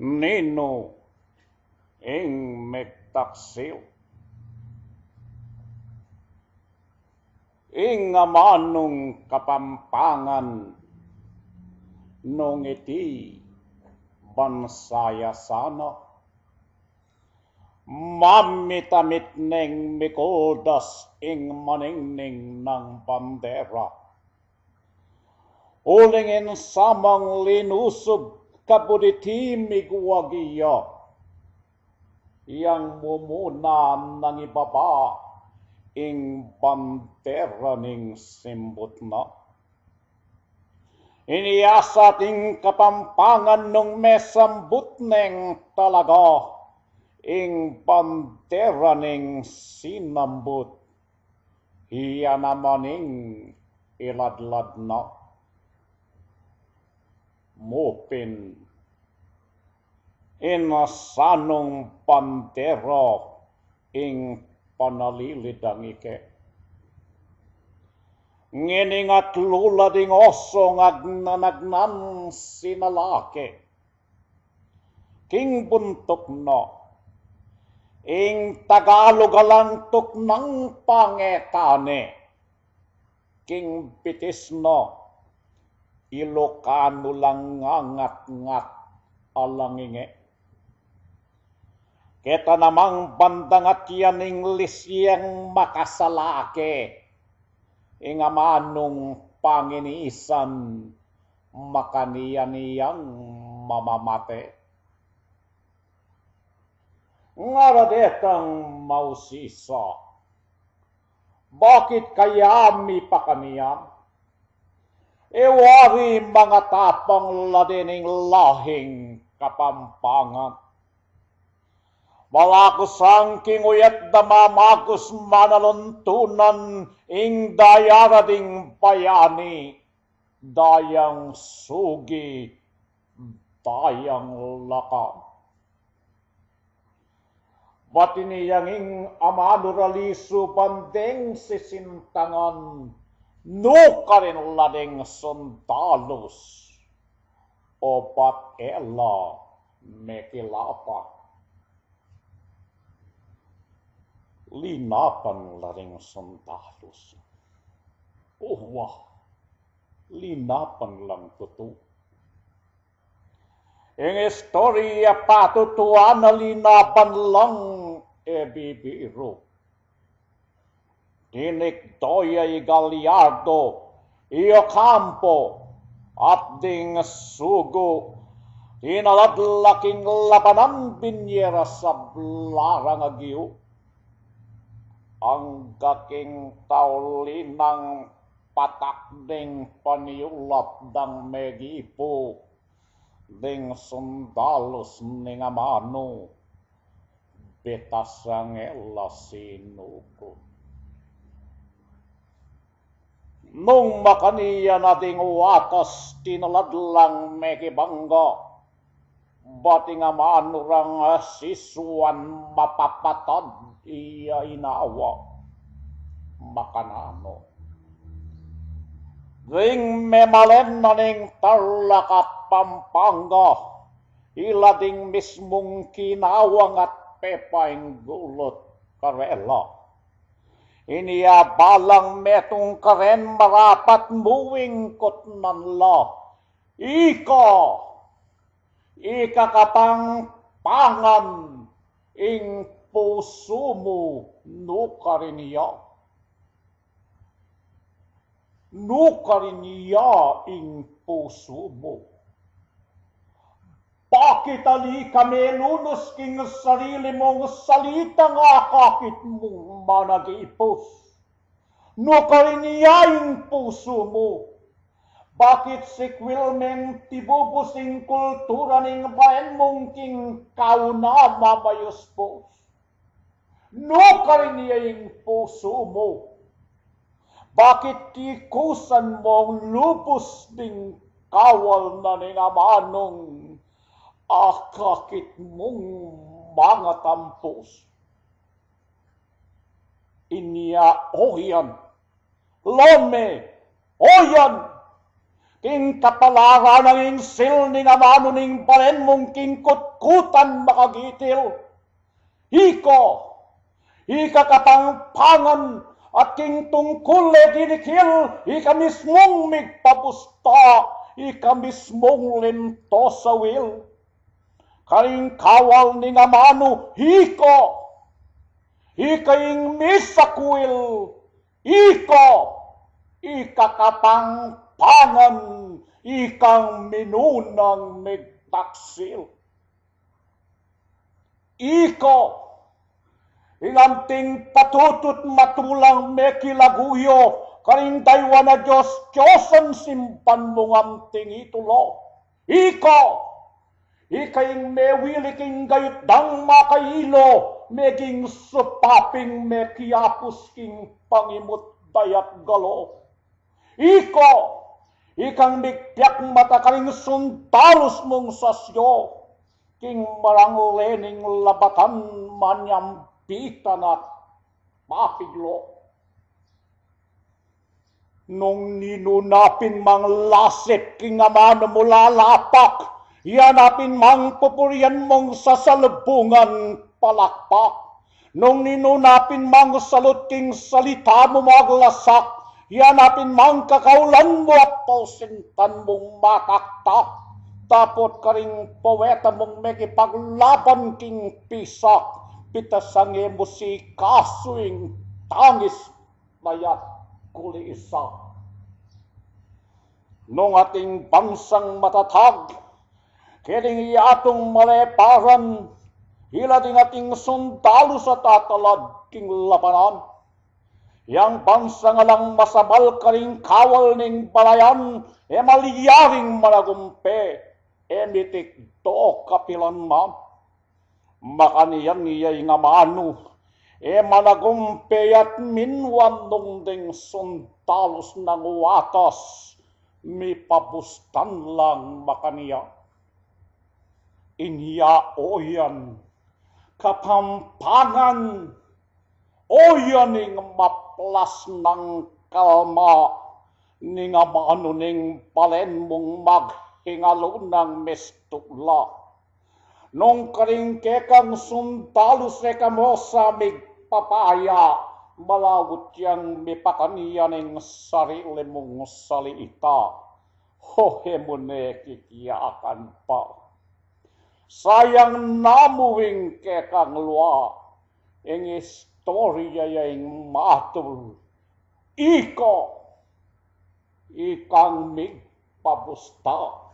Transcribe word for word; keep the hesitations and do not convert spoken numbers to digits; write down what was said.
Ninu ing megtaksil? Ing amanung Kapampangan nung iti bansa ya sana, mamit-amit neng mikuldas ing maningning nang bandera. Uling ing samang linusub kabud iti migwagi ya, yang mumuna nang ibaba ing bandera ning simbut na. Inya sa ating Kapampangan nung mesambut neng talaga ing bandera ning sinambut, iya naman ing iladlad na. Mupin ing sanung bandera ing panalilid dang ike. Ngening atlu la ding osong agnanagnan sinalake. King buntuk na, ing Tagalug alang tuknang pangetane. King bitis na, Ilokanu lang ngangatngat alang inge. Keta namang bandang atian ning lisyeng makasalake, ing amanung panginisan makanyan yang mamamate. Ngara detang mausisa, bakit kaya mi pakanyan? E wari mangatapang la dening lahing Kapampangan. Malakus ang king uyat da mamakus manaluntunan ing daya ra ding bayani, dayang sugi, dayang lakang. Bat inyang ing amanu ra lisu ban deng sisintangan, nukarin la deng sundalus, obat e la mekilapa. Linapan la deng sundalus. Uwa, linapan lang tutu. Ing istorya patutuan na linapan lang e bibiru. Tinikdo ya i Gallardo, i Ocampo, at ding sugu, tinalad la king labanan binie ra sabla rang agiu. Angga king taulinang patak ding paniulat dang megipu ding sundalus ning amanu, betasan e la sinuku. Nung makanyan na ding watas, tinalad lang mekibangga, bat ing amanu rang sisuan mapapatad iya inawa. Makananu? Ding memalen na ning Tarlac at Pampanga, ila ding mismung kinawang at pepainggulut karela. Inya balang metung karen marapat mu ing kutnan la. Ika, ika Kapampangan, ing pusu mu nukarin ya? Nukarin ya ing pusu mu? Bakit ali ka melunus king sarili mung salitang akakit mung managipus? Nukarin ya ing pusu mu? Bakit sikwil meng tibubus ing kultura ning bayan mung king kauna mamayuspus? Nukarin ya ing pusu mu? Bakit tikusan mung lubus ding kawal na ning amanung akakit mung mangatampus? Inya oyan, lome, oyan, King kapalaran nang ingsil ning amanu ning balen mung king kutkutan makagitil. Ika, ika Kapampangan, at king tungkul e dinikil, ika mismung migpabusta, ika mismung linto sa wil. Karing kawal ning amanu, ika, ika ing misakwil, ika, ika Kapampangan, ikang minunang migtaksil. Ika, ing anting patutut matulang mekilaguyo, karing daywan a Dios-diosan simban mung anting itulo. Ika, ika ing mewili king gayut dang makailo, meging supaping mekiapus king pangimut dayat galo. Ika, ikang migpiak mata karing sundalus mung sasyo, king marang lening labatan manyambitan at papiglo. Nung ninu na pin mang lasip king amanu mu lalapak, ya na pin mang pupurian mung sasalubungan palakpak. Nung ninu na pin mang salut king salita mu maglasak, ya na pin mang kakaulan mu at pausintan mung mataktak. Dapot karing poeta mung mekipaglaban king pisak, pitasange mu si kasu ing tangis mayat kulisak. Nung ating bansang matatag, keng yatung maleparan, ila ding ating sundalus a tatalad king labanan. Yang bansang alang masabal karing kawal ning balayan, e malyaring managumpe, e mitikdo kapilan man. Makanyan ya ing amanu, e managumpe at minwan nung ding sundalus nang watas, mipabustan lang makanyan. Inya o yan, Kapampangan, o yan ing maplas nang kalma ning amanu ning balen mung maghingalu nang mistukla. Nung karing kekang sundalus e ka mu sa migpapaya, malaut yang mipakanyan ing sarili mung salita. O e mu ne kikiyakan pa. Sayang na mu ing kekang lua, ing istorya ya ing matul. Ika, ikang migpabusta.